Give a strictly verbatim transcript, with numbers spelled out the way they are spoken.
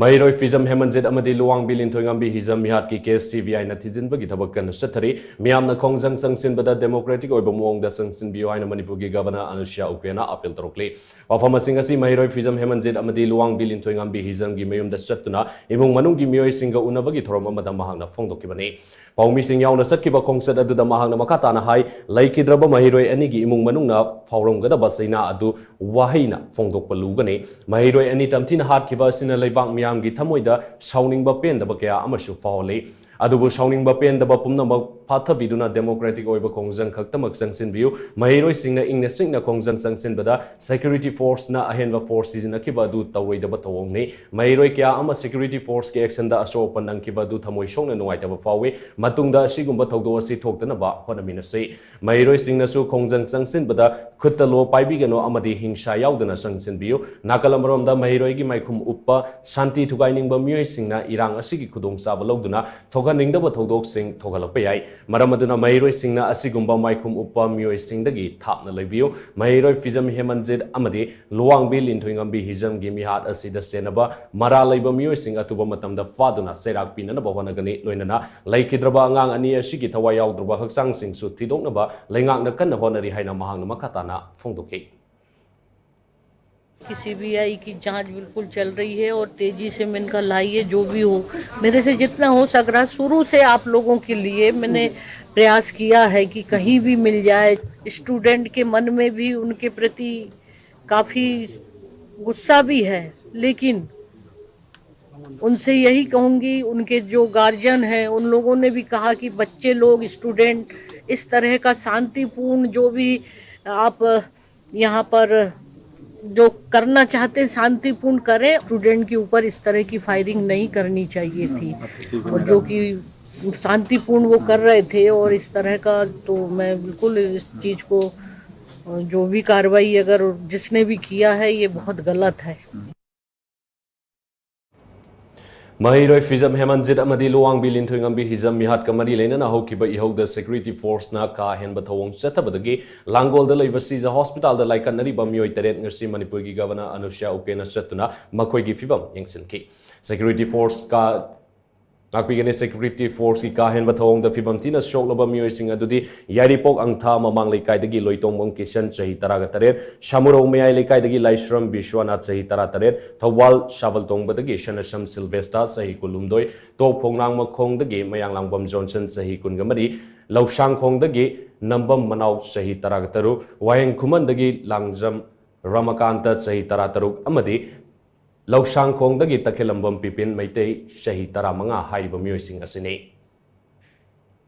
ꯃꯍꯩꯔꯣꯏ ꯐꯤꯖꯝ ꯍꯦꯃꯟꯖꯤꯠ ꯑꯃꯗꯤ ꯂꯨꯋꯥꯡꯕꯤ ꯂꯤꯟꯊꯣꯏꯉꯝꯕꯤ ꯍꯤꯖꯝ ꯃꯤꯍꯥꯠꯀꯤ case C B ꯑꯥꯏꯅ ꯊꯤꯖꯤꯟꯕꯒꯤ ꯊꯕꯛ ꯀꯟꯅ ꯆꯠꯊꯔꯤ꯫ ꯃꯤꯌꯥꯝꯅ ꯈꯣꯡꯖꯪ ꯆꯪꯁꯤꯟꯕꯗ ꯗꯦꯃꯣꯀ꯭ꯔꯦꯇꯤꯛ ꯑꯣꯏꯕ ꯃꯑꯣꯡꯗ ꯆꯪꯁꯤꯟꯕꯤꯌꯨ ꯍꯥꯏꯅ ꯃꯅꯤꯄꯨꯔꯒꯤ ꯒꯚꯔꯅꯔ ꯑꯅꯨꯁ꯭ꯌꯥ ꯎꯄꯦꯅ ꯑꯥꯄꯤꯜ ꯇꯧꯔꯛꯂꯤ꯫ ꯋꯥꯐꯝꯁꯤꯡ ꯑꯁꯤ ꯃꯍꯩꯔꯣꯏ ꯐꯤꯖꯝ ꯍꯦꯃꯟꯖꯤꯠ ꯑꯃꯗꯤ ꯂꯨꯋꯥꯡꯕꯤ ꯂꯤꯟꯊꯣꯏꯉꯝꯕꯤ ꯍꯤꯖꯝꯒꯤ ꯃꯌꯨꯝꯗ ꯆꯠꯇꯨꯅ ꯏꯃꯨꯡ ꯃꯅꯨꯡꯒꯤ ꯃꯤꯑꯣꯏꯁꯤꯡꯒ ꯎꯅꯕꯒꯤ ꯊꯧꯔꯝ ꯑꯃꯗ ꯃꯍꯥꯛꯅ ꯐꯣꯡꯗꯣꯛꯈꯤꯕꯅꯤ꯫ ꯄꯥꯎꯃꯤꯁꯤꯡ ꯌꯥꯎꯅ ꯆꯠꯈꯤꯕ ꯈꯣꯡꯆꯠ ꯑꯗꯨꯗ ꯃꯍꯥꯛꯅ ꯃꯈꯥ ꯇꯥꯅ ꯍꯥꯏ, ꯂꯩꯈꯤꯗ꯭ꯔꯕ ꯃꯍꯩꯔꯣꯏ ꯑꯅꯤꯒꯤ ꯏꯃꯨꯡ ꯃꯅꯨꯡꯅ ꯐꯥꯎꯔꯝꯒꯗꯕ ꯆꯩꯅꯥ ꯑꯗꯨ ꯋꯥꯍꯩꯅ ꯐꯣꯡꯗꯣꯛꯄ ꯂꯨꯒꯅꯤ꯫ ꯃꯍꯩꯔꯣꯏ ꯑꯅꯤ ꯇꯝꯊꯤꯅ ꯍꯥꯠꯈꯤꯕ ꯑꯁꯤꯅ ꯂꯩꯕꯥꯛ ꯃꯤꯌꯥꯝꯒꯤ ꯊꯃꯣꯏꯗ ꯁꯥꯎꯅꯤꯡꯕ ꯄꯦꯟꯗꯕ ꯀꯌꯥ ꯑꯃꯁꯨ ꯐꯥꯎꯍꯜꯂꯤ꯫ ꯑꯗꯨꯕꯨ ꯁꯥꯎꯅꯤꯡꯕ ꯄꯦꯟꯗꯕ ꯄꯨꯝꯅꯃꯛ ꯐꯥꯊꯕꯤꯗꯨꯅ ꯗꯦꯃꯣꯀ꯭ꯔꯦꯇꯤꯛ ꯑꯣꯏꯕ ꯈꯣꯡꯖꯪ ꯈꯛꯇꯃꯛ ꯆꯪꯁꯤꯟꯕꯤꯌꯨ꯫ ꯃꯍꯩꯔꯣꯏꯁꯤꯡꯅ ꯏꯪꯅ ꯆꯤꯛꯅ ꯈꯣꯡꯖꯪ ꯆꯪꯁꯤꯟꯕꯗ ꯁꯦꯀ꯭ꯌꯨꯔꯤꯇꯤ ꯐꯣꯔꯁꯅ ꯑꯍꯦꯟꯕ ꯐꯣꯔꯁ ꯁꯤꯖꯤꯟꯅꯈꯤꯕ ꯑꯗꯨ ꯇꯧꯔꯣꯏꯗꯕ ꯊꯧꯑꯣꯡꯅꯤ꯫ ꯃꯍꯩꯔꯣꯏ ꯀꯌꯥ ꯑꯃ ꯁꯦꯀ꯭ꯌꯨꯔꯤꯇꯤ ꯐꯣꯔꯁꯀꯤ ꯑꯦꯛꯁꯟꯗ ꯑꯁꯣꯛ ꯑꯄꯟ ꯅꯪꯈꯤꯕ ꯑꯗꯨ ꯊꯃꯣꯏ ꯁꯣꯛꯅ ꯅꯨꯡꯉꯥꯏꯇꯕ ꯐꯥꯎꯏ꯫ ꯃꯇꯨꯡꯗ ꯑꯁꯤꯒꯨꯝꯕ ꯊꯧꯗꯣꯛ ꯑꯁꯤ ꯊꯣꯛꯇꯅꯕ ꯍꯣꯠꯅꯃꯤꯟꯅꯁꯤ꯫ ꯃꯍꯩꯔꯣꯏꯁꯤꯡꯅꯁꯨ ꯈꯣꯡꯖꯪ ꯆꯪꯁꯤꯟꯕꯗ ꯈꯨꯠꯇ ꯂꯣ ꯄꯥꯏꯕꯤꯒꯅꯨ ꯑꯃꯗꯤ ꯍꯤꯡꯁꯥ ꯌꯥꯎꯗꯅ ꯆꯪꯁꯤꯟꯕꯤꯌꯨ꯫ ꯅꯥꯀꯜ ꯑꯃꯔꯣꯝꯗ ꯃꯍꯩꯔꯣꯏꯒꯤ ꯃꯥꯏꯈꯨꯝ ꯎꯞꯄ ꯁꯥꯟꯇꯤ ꯊꯨꯒꯥꯏꯅꯤꯡꯕ ꯃꯤꯑꯣꯏꯁꯤꯡꯅ ꯏꯔꯥꯡ ꯑꯁꯤꯒꯤ ꯈꯨꯗꯣꯡꯆꯥꯕ ꯂꯧꯗꯨꯅ ꯊꯣꯛꯍꯟꯅꯤꯡꯗꯕ ꯊꯧꯗꯣꯛꯁꯤꯡ ꯊꯣꯛꯍꯜꯂꯛꯄ ꯌꯥꯏ꯫ ꯃꯔꯝ ꯑꯗꯨꯅ ꯃꯍꯩꯔꯣꯏꯁꯤꯡꯅ ꯑꯁꯤꯒꯨꯝꯕ ꯃꯥꯏꯈꯨꯝ ꯎꯞꯄ ꯃꯤꯑꯣꯏꯁꯤꯡꯗꯒꯤ ꯊꯥꯞꯅ ꯂꯩꯕꯤꯌꯨ꯫ ꯃꯍꯩꯔꯣꯏ ꯐꯤꯖꯝ ꯍꯦꯃꯟꯖꯤꯠ ꯑꯃꯗꯤ ꯂꯨꯋꯥꯡꯕꯤ ꯂꯤꯟꯊꯣꯏꯉꯝꯕꯤ ꯍꯤꯖꯝꯒꯤ ꯃꯤꯍꯥꯠ ꯑꯁꯤꯗ ꯆꯦꯟꯅꯕ ꯃꯔꯥꯜ ꯂꯩꯕ ꯃꯤꯑꯣꯏꯁꯤꯡ ꯑꯊꯨꯕ ꯃꯇꯝꯗ ꯐꯥꯗꯨꯅ ꯆꯩꯔꯥꯛ ꯄꯤꯅꯅꯕ ꯍꯣꯠꯅꯒꯅꯤ꯫ ꯂꯣꯏꯅꯅ ꯂꯩꯈꯤꯗ꯭ꯔꯕ ꯑꯉꯥꯡ ꯑꯅꯤ ꯑꯁꯤꯒꯤ ꯊꯋꯥꯏ ꯌꯥꯎꯗ꯭ꯔꯕ ꯍꯛꯆꯥꯡꯁꯤꯡꯁꯨ ꯊꯤꯗꯣꯛꯅꯕ ꯂꯩꯉꯥꯛꯅ ꯀꯟꯅ ꯍꯣꯠꯅꯔꯤ ꯍꯥꯏꯅ ꯃꯍꯥꯛꯅ ꯃꯈꯥ ꯇꯥꯅ ꯐꯣꯡꯗꯣꯛꯈꯤ꯫ कि सीबीआई की जांच बिल्कुल चल रही है और तेजी से इनका लाइए, जो भी हो, मेरे से जितना हो सक रहा। शुरू से आप लोगों के लिए मैंने प्रयास किया है कि कहीं भी मिल जाए। स्टूडेंट के मन में भी उनके प्रति काफ़ी गुस्सा भी है, लेकिन उनसे यही कहूँगी, उनके जो गार्जियन हैं उन लोगों ने भी कहा कि बच्चे लोग, स्टूडेंट इस तरह का शांतिपूर्ण जो भी आप यहाँ पर जो करना चाहते हैं शांतिपूर्ण करें। स्टूडेंट के ऊपर इस तरह की फायरिंग नहीं करनी चाहिए थी, और जो कि शांतिपूर्ण वो कर रहे थे और इस तरह का, तो मैं बिल्कुल इस चीज़ को, जो भी कार्रवाई अगर जिसने भी किया है, ये बहुत गलत है। ꯃꯍꯩꯔꯣꯏ ꯐꯤꯖꯝ ꯍꯦꯃꯟꯖꯤꯠ ꯑꯃꯗꯤ ꯂꯨꯋꯥꯡꯕꯤ ꯂꯤꯟꯊꯣꯏꯉꯝꯕꯤ ꯍꯤꯖꯝ ꯃꯤꯍꯥꯠꯀ ꯃꯔꯤ ꯂꯩꯅꯅ ꯍꯧꯈꯤꯕ ꯏꯍꯧꯗ security force ꯅ ꯀꯥ ꯍꯦꯟꯕ ꯊꯧꯑꯣꯡ ꯆꯠꯊꯕꯗꯒꯤ ꯂꯥꯡꯒꯣꯜꯗ ꯂꯩꯕ ꯁꯤꯖ hospital ꯗ ꯂꯥꯏꯀꯠꯅꯔꯤꯕ ꯃꯤꯑꯣꯏ ꯇꯔꯦꯠ ꯉꯁꯤ ꯃꯅꯤꯄꯨꯔꯒꯤ Governor ꯑꯅꯨꯁ꯭ꯌꯥ ꯎꯀꯦꯅ ꯆꯠꯇꯨꯅ ꯃꯈꯣꯏꯒꯤ ꯐꯤꯕꯝ ꯌꯦꯡꯁꯤꯟꯈꯤ꯫ Security force ꯀꯥ ꯉꯥꯛꯄꯤꯒꯅꯤ꯫ Security force ꯀꯤ ꯀꯥ ꯍꯦꯟꯕ ꯊꯧꯑꯣꯡꯗ ꯐꯤꯕꯝ ꯊꯤꯅ ꯁꯣꯛꯂꯕ ꯃꯤꯑꯣꯏꯁꯤꯡ ꯑꯗꯨꯗꯤ ꯌꯥꯏꯔꯤꯄꯣꯛ ꯑꯪꯊꯥ ꯃꯃꯥꯡ ꯂꯩꯀꯥꯏꯗꯒꯤ ꯂꯣꯏꯇꯣꯡꯕꯝ ꯀꯤꯁꯟ, ꯆꯍꯤ ꯇꯔꯥꯒ ꯇꯔꯦꯠ, ꯁꯥꯃꯨꯔꯧ ꯃꯌꯥꯏ ꯂꯩꯀꯥꯏꯗꯒꯤ ꯂꯥꯏꯁ꯭ꯔꯝ ꯕꯤꯁ꯭ꯋꯥꯅꯥꯊ, ꯆꯍꯤ ꯇꯔꯥꯇꯔꯦꯠ, ꯊꯧꯕꯥꯜ ꯁꯥꯕꯜꯇꯣꯡꯕꯗꯒꯤ ꯁꯅꯁꯝ ꯁꯤꯜꯚꯦꯁꯇꯥ, ꯆꯍꯤ ꯀꯨꯟꯍꯨꯝꯗꯣꯏ, ꯇꯣꯞ ꯈꯣꯡꯅꯥꯡꯃꯈꯣꯡꯗꯒꯤ ꯃꯌꯥꯡꯂꯥꯡꯕꯝ ꯖꯣꯟꯁꯟ, ꯆꯍꯤ ꯀꯨꯟꯒ ꯃꯔꯤ, ꯂꯧꯁꯥꯡꯈꯣꯡꯗꯒꯤ ꯅꯝꯕꯝ ꯃꯅꯥꯎ, ꯆꯍꯤ ꯇꯔꯥꯒ ꯇꯔꯨꯛ, ꯋꯥꯍꯦꯡ ꯈꯨꯃꯟꯗꯒꯤ ꯂꯥꯡꯖꯝ ꯔꯃꯀꯥꯟꯇ, ꯆꯍꯤ ꯇꯔꯥꯇꯔꯨꯛ, ꯑꯃꯗꯤ ꯂꯧꯁꯥꯡꯈꯣꯡꯗꯒꯤ ꯇꯈꯦꯂꯝꯕꯝ ꯄꯤꯄꯤꯟ ꯃꯩꯇꯩ, ꯆꯍꯤ ꯇꯔꯥꯃꯉꯥ ꯍꯥꯏꯔꯤꯕ ꯃꯤꯑꯣꯏꯁꯤꯡ ꯑꯁꯤꯅꯤ꯫